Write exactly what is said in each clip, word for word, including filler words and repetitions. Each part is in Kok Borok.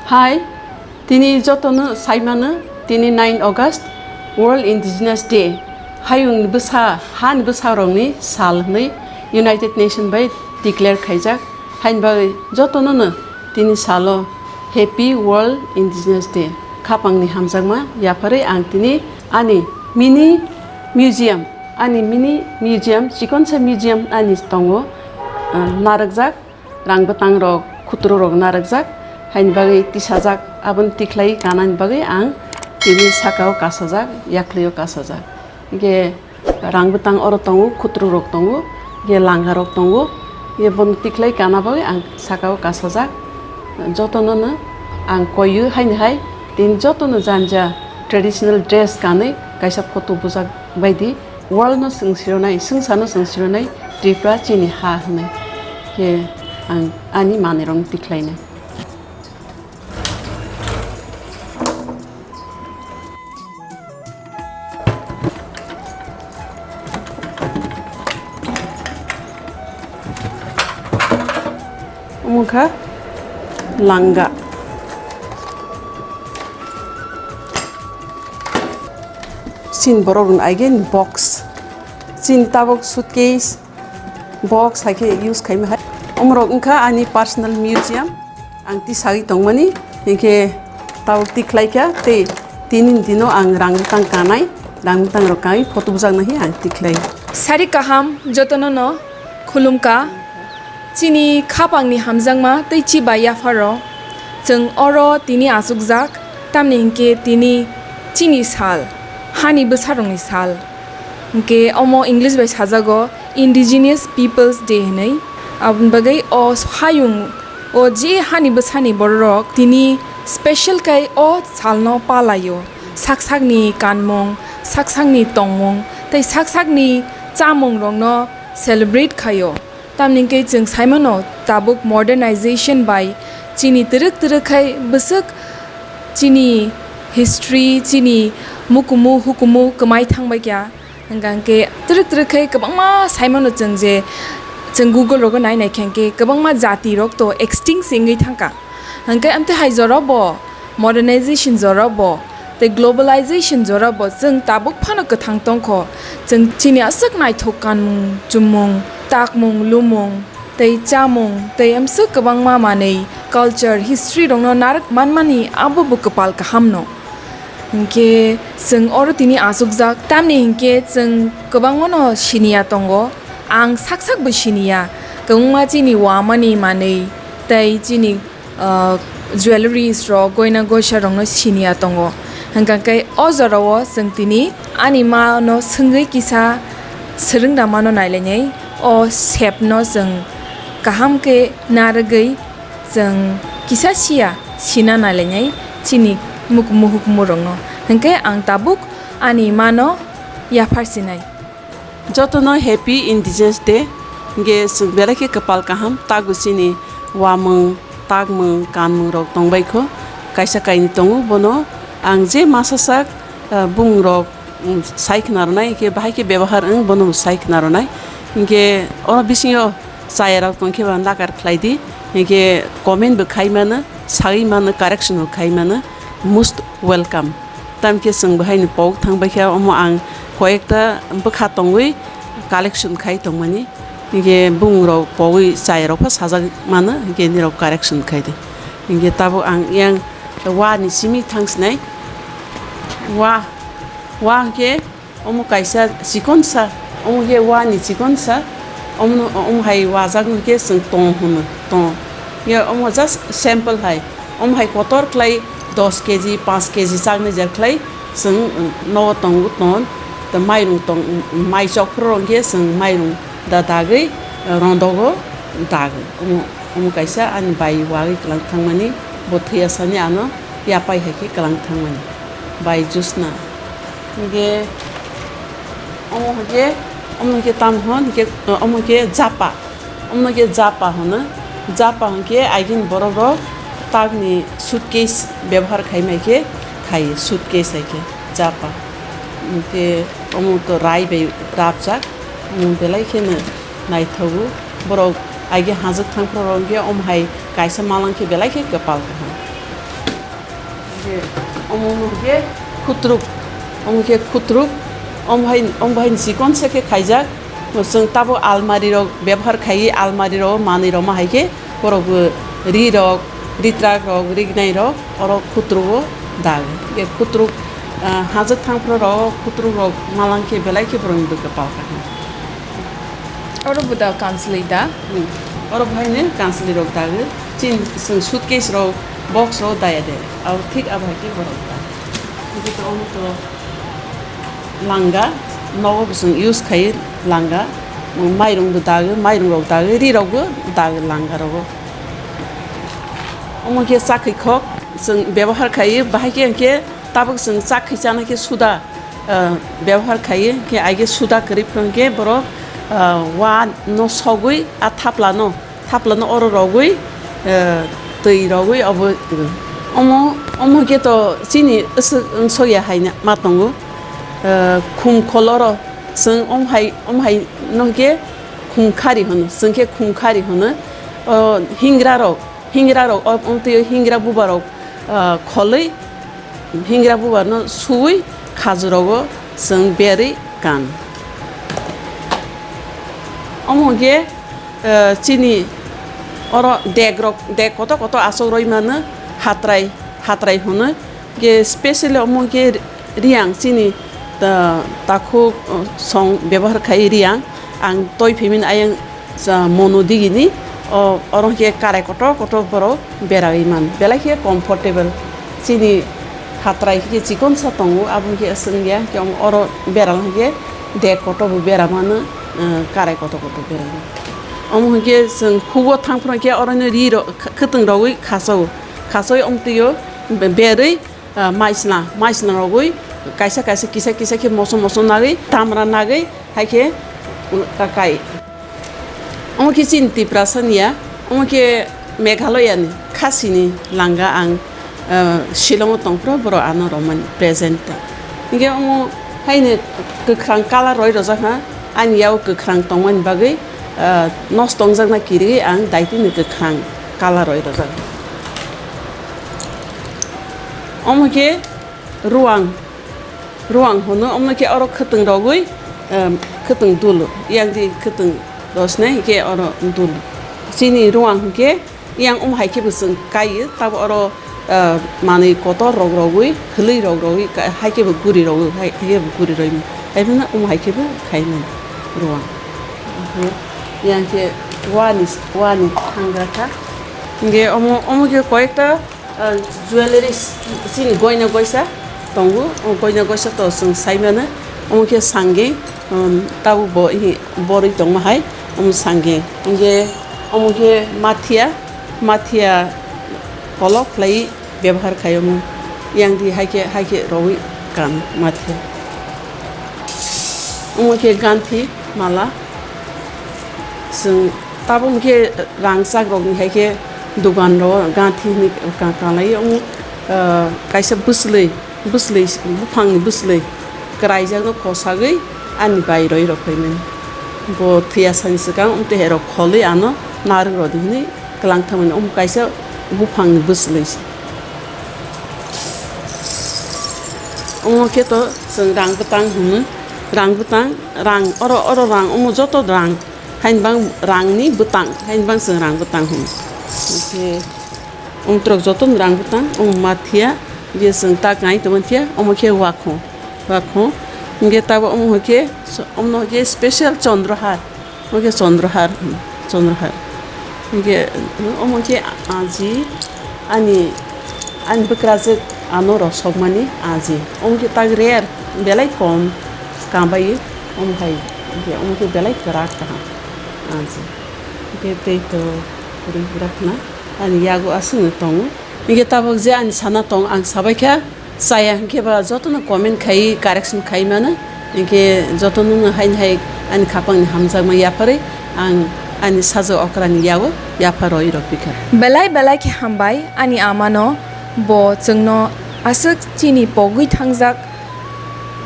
Hai, tini jotono saimano, tini nine August World Indigenous Day, hayungni bwsa, hani bwsarokni sal hwnwi United Nation bai declare khaijak. Haini bagwi jotonono tini salo Happy World Indigenous Day. Khapangni hamjakma yapharwi ang tini ani mini museum, ani mini museum, chikonsa museum ani tongo, ah, narwkjak. Rang bwtang rok, khutru rok narwkjak, haini bagwi tisajak, aboni tikhlai kanani bagwi ang tini sakao kasajak, yaklio kasajak. Hingke rang bwtang oro tongo, khutru rok tongo, hingke langa rok tongo, hingke bono tikhlai kana bagwi ang sakao kasajak. Jotono no ang koiyo haini hai, tini jotono janja traditional dress kanwi kaisa photo bujak baidi. World no chwng sironai, swngsa no chwng sironai, Tripura chini ha hwnwi khe ang ani manwi rok tikhlainai. Omo kha langa. Chini borok rok again box. Chini tabuk suitcase, box hai khe use khaima hai. Omorok wngkha ani personal museum. Ang tisagwi tongmani, hinkhe tabuk tikhlaikha tei tini dino ang rang bwtang kanai, rang bwtang rok kanwi photo bujakna hi ang tikhlai. Sari kaham jotono no khulumkha. Chini khapangni hamjakma tei chibai yapharok, chwng oro tini achukjak, tamni hinkhe tini chini sal, hani bwsarokni sal. Hinkhe omo English bai sajago Indigenous Peoples Day hinwi. Aboni bagwi o hayung o je hani bwsani bororok tini special khe o salno palaio. Sak sakni kanmung, sak sakni tongmung tei sak sakni chamungrokno celebrate khaio. Tamni hwnkhe chwng saimano tabuk modernization bai chini twrwk twrwk khai bwswk chini history, chini mukumu hukumu kwmai thangbai kha. Hwnkha hwnkhe twrwk twrwk khai kwbangma saimano chwng je chwng Google rogo nai nai kha hwnkhe kwbangma jati rok to extinct se wngwi thangkha. Hwnkhe amtwi hai jora bo modernization jora bo tei globalization jora bo chwng tabuk phano kwthang tongkho. Chwng chini aswk naithok kanmung, chumung, takmung, lumung, tei chamung, tei amswk kwbangma manwi, culture, history rokno narwk manmani abo bo kwpal kahamno. Hinkhe chwng oro tini achukjak, tamni hinkhe chwng kwbangmano siniya tongo, ang sak sak bo siniya, kwbangma chini wamani manwi tei chini ah, jewelleries rok, goina goisa rokno siniya tongo. Hwnkha khe o jorao chwng tini ani ma no swngwi kisa swrwng rama no nailainai. O sep no chwng kaham khe narwgwi chwng kisa siya sina nailainai chini mukumu hukumu rokno. Hwnkhe ang tabuk ani ma no yaphar sinai. Jotono Happy Indigenous Day. Hingke chwng belai khe kwpal kaham, tago chini wamung, takmung, kanmung rok tongbai kho. Kaisa kainwi tongo, bono ang je masa sak, ah, bumung rok, um, sai khna rwnai, hingke bahai khe bebohar wng, bono sai khna rwnai. Hingke o bisingo chaya rok tong khe ba nakar khlai di, hingke comment bo khai mano, sagwi mano, correction bo khai mano, most welcome. Tamkhe chwng bo haino pok thang bai kha, omo ang koyekta bwkha tongwi collection khai tongmani. Hinkhe bumung rok pogwi chai rok pha sajak mano, hinkhe nirok correction khai di. Hinkhe tabuk ang yang wa ni simi thang sinai. Wa, wa hinkhe omo kaisa chikon sa, omo khe wa ni chikon sa, omo, omo hai wajak no khe chwng tong hwno, tong. Hinkhe omo just sample hai. Omo hai kotor khlai dos keji, panch keji chaknai jer khlai chwng nogo tongo ton. Tei mairung tong, mai chok phuru rok khe chwng mairung da dagwi rondogo dagwi. Omo, omo kaisa ani bai wagwi kwlang thangmani, bo thwiya sani ano yapai hai khe kwlang thangmani. Bai Josna. Hinkhe omo hinkhe, omo hinkhe tam hwn hinkhe, omo hinkhe japa. Omo hinkhe japa hwno. Japa hinkhe agini borok rok takni suitcase bebohar khai mai khe khai, suitcase hai khe japa. Hinkhe omo to rai bai rapjak, omo belai kheno naithogo. Borok age hajwk thang phuru rok hinkhe omo hai kaisa malang khe belai khe kwpal kaham. Omo hwnkhe khutruk, omo khe khutruk, omo hai, omo hai chikon se khe khaijak. Chwng tabuk almari rok bebohar khaiwi, almari rok manwi rok ma hai khe borok bo ri rok, ritrak rok, rignai rok oro khutruk o dag. Khe khutruk, ah, hajwk thangphru rok khutruk rok malang khe belai khe borok ni bwkha pal kha. Oro bo da kansli da? Hmm. Oro bo haino kansli rok dagwi. Chin, chwng suitcase rok, box rok daya de. Abo thik abo hai khe borok da. Hwnkhe to omo to langa, nogo bo chwng use khai langa. Mairung bo dagwi, mairung rok dagwi, ri rok bo dagwi langa rogo. Omo khe chakhwi khok chwng bebohar khai, bahai khe hwnkhe tabuk chwng chakhwi chana khe suda. Ah, bebohar khai, khe aige suda kwrwi phano khe borok, ah, wa no sogwi, ah, thapla no, thapla no oro rogwi, ah, twi rogwi obo, omo, omo khe to chini aswk wng sokya hai ma tongo. Ah, khum kholoro chwng om hai, om hai no khe khum khari hwno, chwng khe khum khari hwno. O hingra rok, hingra rok, o, o twi hingra buba rok, ah, kholwi, hingra buba no suwi khaju rogo chwng berwi kan. Omo hwnkhe, ah, chini oro dek rok, dek kotor kotor aswk roi mano, hatrai, hatrai hwno. Ge specially omo ge riang chini ta-, takhuk, uh, song bebohar khai riang. Ang toi phaimani ayang cha mono digini, o, oro khe karai kotor kotor borok berai man. Belai khe comfortable. Chini hatrai khe chikon sa tongo, abo khe aswk ya, khe oro beral khe dek kotor bo bera mano, uh, karai kotor kotor bera mano. Omo hwnkhe chwng hugo thang phano khe oro no ri rok, khwtwng rogwi khachao. Khachoi omtwio be-, berwi, ah, maisna, maisna rogwi kaisa kaisa kisa kisa khe moso moso nagwi tamra nagwi hai khe, um, ka-, kai. Omo khe chini Tiprasa niya, omo khe Meghalaya ni khasini langa ang, ah, Shillong o tongphuru borok ano romani present ta. Hinkhe omo haino kwkhwrang colour roi rwjakha, ani yago kwkhwrang tongmani bagwi, ah, nosto wngjakna kirigwi ang daitino kwkhwrang colour roi rwjak. Omo khe ruang, ruang hwno, omo khe oro khwtwng rogwi, em, khwtwng dul, yang di khwtwng rosnai khe oro dul. Chini ruang hwnkhe yang omo hai khe bo chwng kai, tabo oro, eh, manwi kotor rok rogwi, hwlwi rok rogwi, ka-, hai khe bo guri rogwi, hai, hai khe bo guri roi. Hai phano omo hai khe bo khainai ruang. Yang khe wani, wani thangra kha. Hinkhe omo, omo khe koyekta, ah, jewelleries, chini goina goisa tongo, o goina goisa to chwng sai mano. Omo khe sangi, um, tabuk bo hi borwi tongma hai, omo sangi. Hinkhe omo khe mathiya, mathiya kolok khlai bebohar khai omo. Yang di hai khe, hai khe rogwi kan mathiya. Omo khe ganthi mala. Chwng tabuk khe rangchak rokni hai khe dogan ro ganthi hinwi ka-, ka-, kanlai omo, ah, kaisa bwswlwi, bwswlwi, buphangni bwswlwi kwraijakno khosagwi ani bai roi rok phaimani. Bo thwiya sani swkang omo twi hai rok kholwi ano narwk rodi hinwi kwlang thangmani. Omo kaisa buphangni bwswlwi se. Omo khe to chwng rang bwtang hwnwi, rang bwtang, rang, oro, oro rang, omo joto rang, hainbang rangni bwtang, hainbang chwng rang bwtang hwnwi. Hinkhe omo twrwk jotono rang bwtang, omo mathiya, je chwng ta kanwi tongmani phiya, omo khe wakhong, wakhong. Hinkhe tabuk omo hai khe, omo hai khe special chondrohar. Omo khe Chandrahar, hmm, Chandrahar. Hinkhe omo khe aji, ani, ani bwkrajwk ano rosokmani aji. Omo khe tak rare, belai kom kambai, omo hai, hinkhe omo khe belai kwrak kaham aji. Hinkhe tei to kwrwi bwrwk khna ani yago aswkno tongo. Hinkhe tabuk je ani sana tong, ang sabaikha. Chaya hinkhe ba jotono comment khai, correction khai mano. Hinkhe jotono no haini hai ani khapangni hamjakma yapharwi ang ani sajwk okrani yago yapharwi rw phikha. Belai belai khe hambai ani amano, bo chwngno aswk chini pogwi thangjak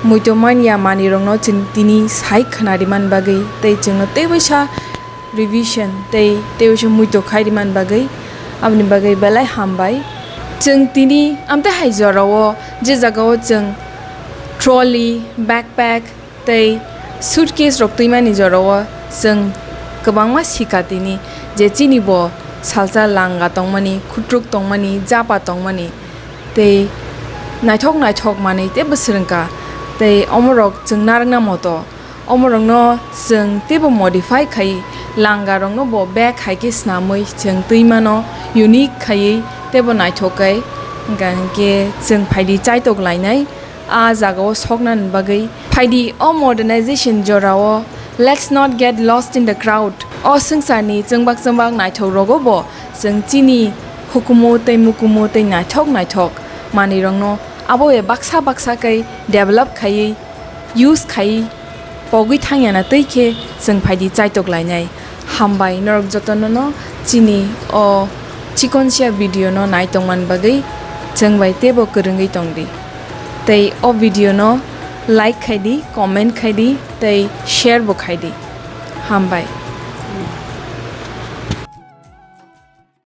muitu manya manwirokno chwng tini sai khwnariman bagwi tei chwngno teibo sa revision tei teibo se muitu khai rimani bagwi, aboni bagwi belai hambai. Chwng tini amtwi hai jorao, je jagao chwng trolley, backpack tei suitcase rok twimani jorao chwng kwbangma sika tini, je chini bo salsa langa tongmani, khutruk tongmani, japa tongmani tei naithok naithok manwi teibo swrwngkha. Tei omorok chwng narwkna moto, omorokno chwng teibo modify khai, langa rokno bo bag hai khe snamwi chwng twi mano, unique khaiwi teibo naithok khai. Hwnkha hinkhe chwng phaidi chaitok lainai a jagao soknani bagwi. Phaidi o modernization jorao, let's not get lost in the crowd. O swngcharni chwngbak chwngbak naithok rogo bo chwng chini hukumu tei mukumu tei naithok naithok manwi rokno abo bai baksa baksa khai develop khaiwi use khai pogwi thangya na twi khe chwng phaidi chaitok lainai. Hambai norok jotono no chini o chikonsia video no nai tongman bagwi, chwng bai teibo kwrwngwi tongdi. Tei o video no like khaidi, comment khaidi tei share bo khaidi. Hambai.